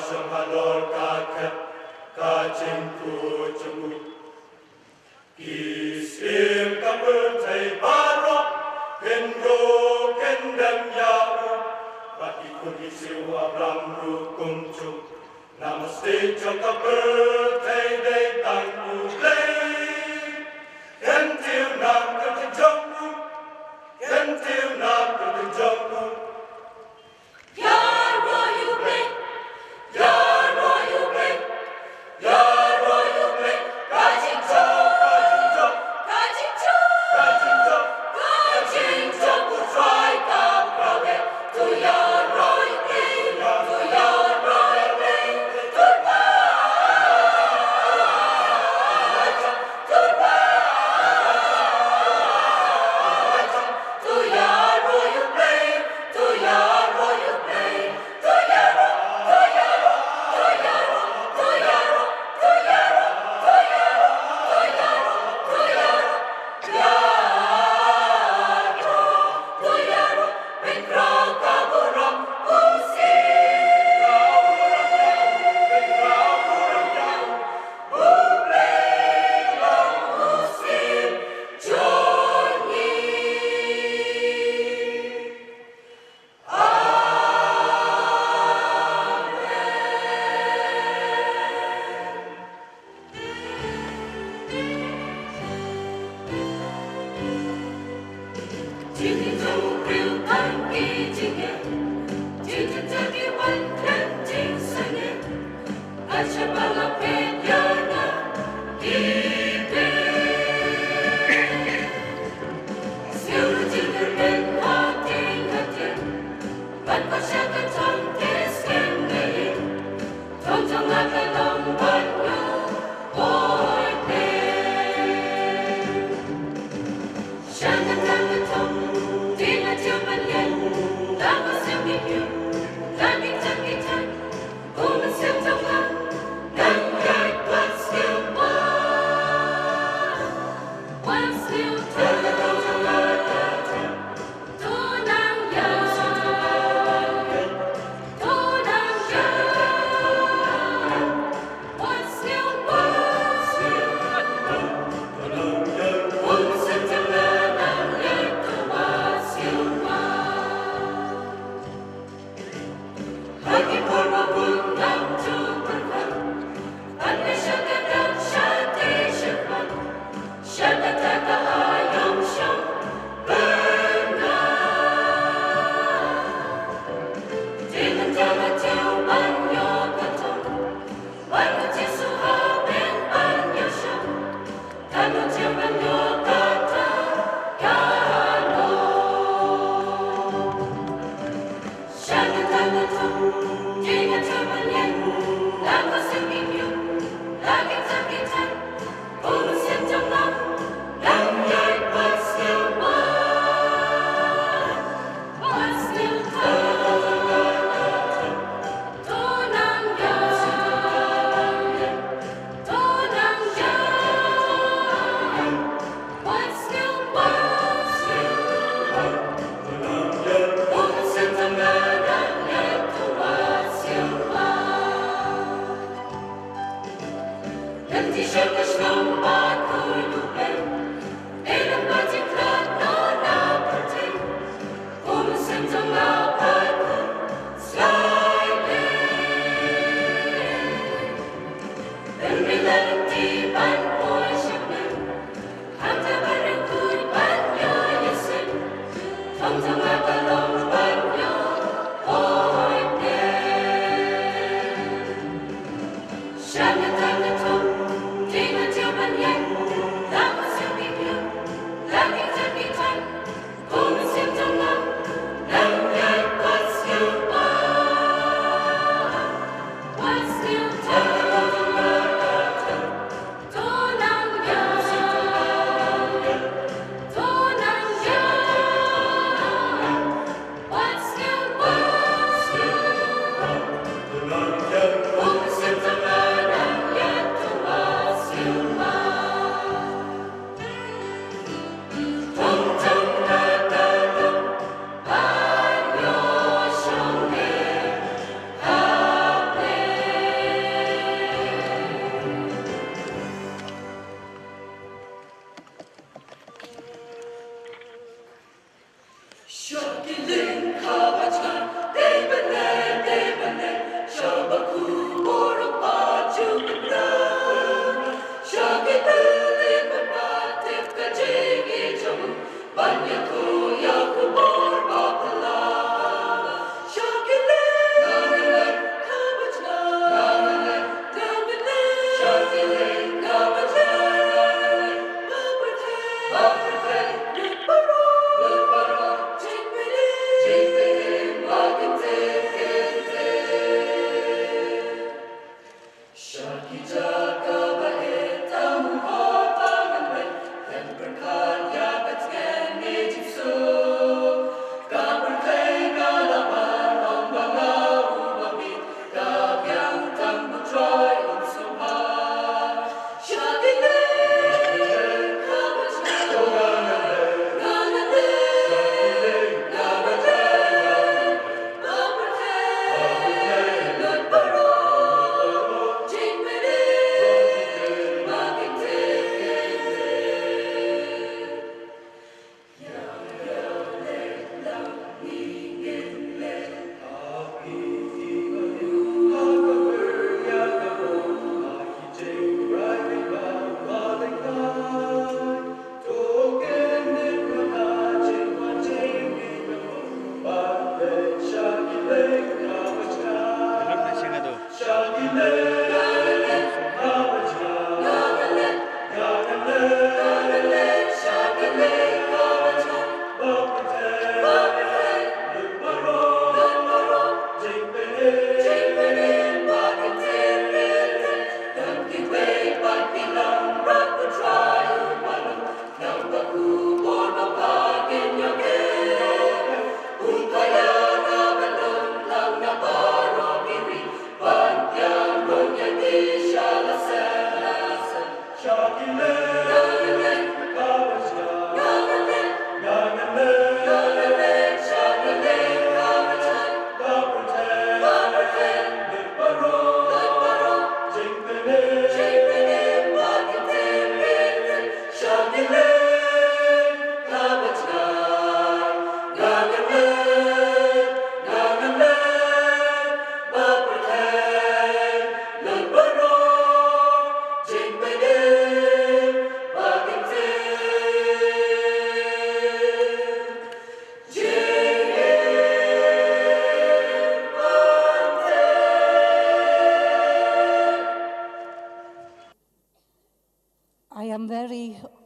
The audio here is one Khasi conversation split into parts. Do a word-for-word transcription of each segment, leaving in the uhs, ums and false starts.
Jong halor ka khet ka jingkut jong u. Ki syiem ka pyrthei baroh kin ïoh kin dem ïa u. Bad ki khun ki siew Abraham ruh kumjuh. Namar stet jong ka pyrthei dei tang U Blei. Kyntiew na ka kyrteng jong u. Kyntiew na ka kyrteng jong u. Ïaroh ïa U Blei, ïaroh ïa U Blei, ïaroh ïa U Blei. Ka jingjop, ka jingjop, ka jingjop, ka jingjop, ka jingjop u trai ka kawei. To ïaroh ïa U Blei, to ïaroh ïa U Blei, to ïaroh.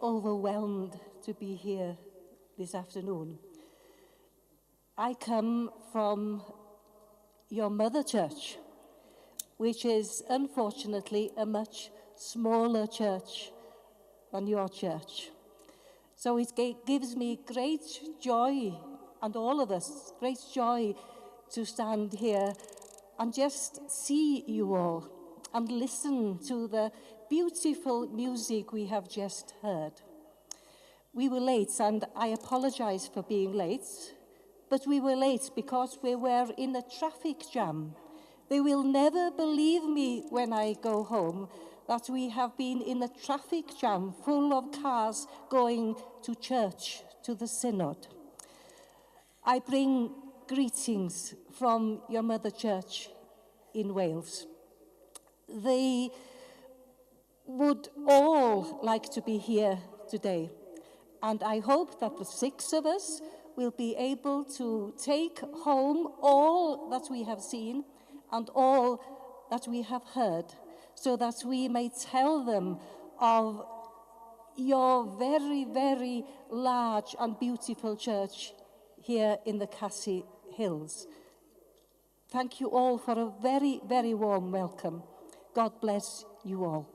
overwhelmed to be here this afternoon. I come from your mother church, which is unfortunately a much smaller church than your church. So it gi- gives me great joy, and all of us, great joy to stand here and just see you all and listen to the beautiful music we have just heard. We were late, and I apologize for being late, but we were late because we were in a traffic jam. They will never believe me when I go home that we have been in a traffic jam full of cars going to church, to the synod. I bring greetings from your mother church in Wales. They would all like to be here today. And I hope that the six of us will be able to take home all that we have seen and all that we have heard, so that we may tell them of your very, very large and beautiful church here in the Khasi Hills. Thank you all for a very, very warm welcome. God bless you all.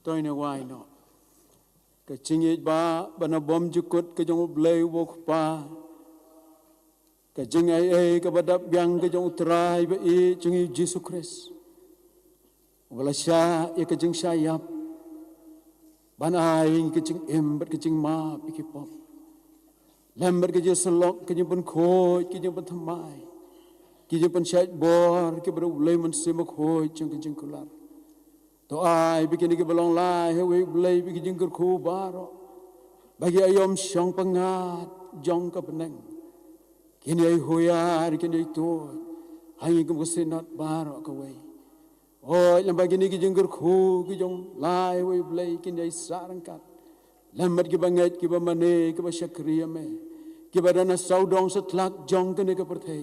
To ngin ïa wai noh. Ka jingïeit ba, ba na bymjukut ka jong U Blei U Kpa. Ka jingaiei kaba dap biang ka jong U Trai ba ïeit jong ngi U Jisu Khrist, uba la shah ïa ka jingshah ïap ban ai ka jingim bad ka jingmap ïa ki pop, lem bad ka jingsyllok, ka jingpynkhuid, ka jingpynthymmai, ka jingpynshait bor kiba U Blei Mynsiem Bakhuid jong ka jingkular. To ai ba kine kiba long lai ha uwei U Blei bad ki jingkyrkhu baroh, ba ki aïom shong pyngngad jong ka bneng kin ïai huiar, kin ïai tuid ha ngi kum ka synod baroh kawei. Oi, lem ba kine ki jingkyrkhu ki jong lai ha uwei U Blei kin ïai sah ryngkat lem bad kiba ngeit, kiba mane, kiba shakri ïa me, kiba don ha sawdong satlak jong kane ka pyrthei.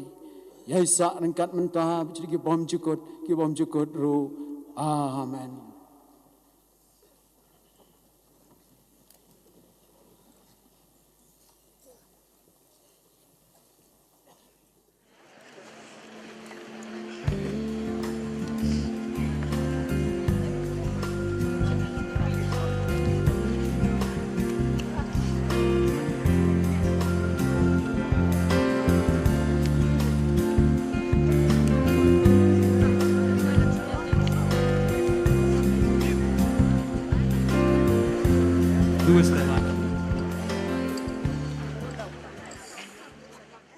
Ïai sah ryngkat mynta bad ki bymjukut, ki bymjukut ruh. Amen. Who is that?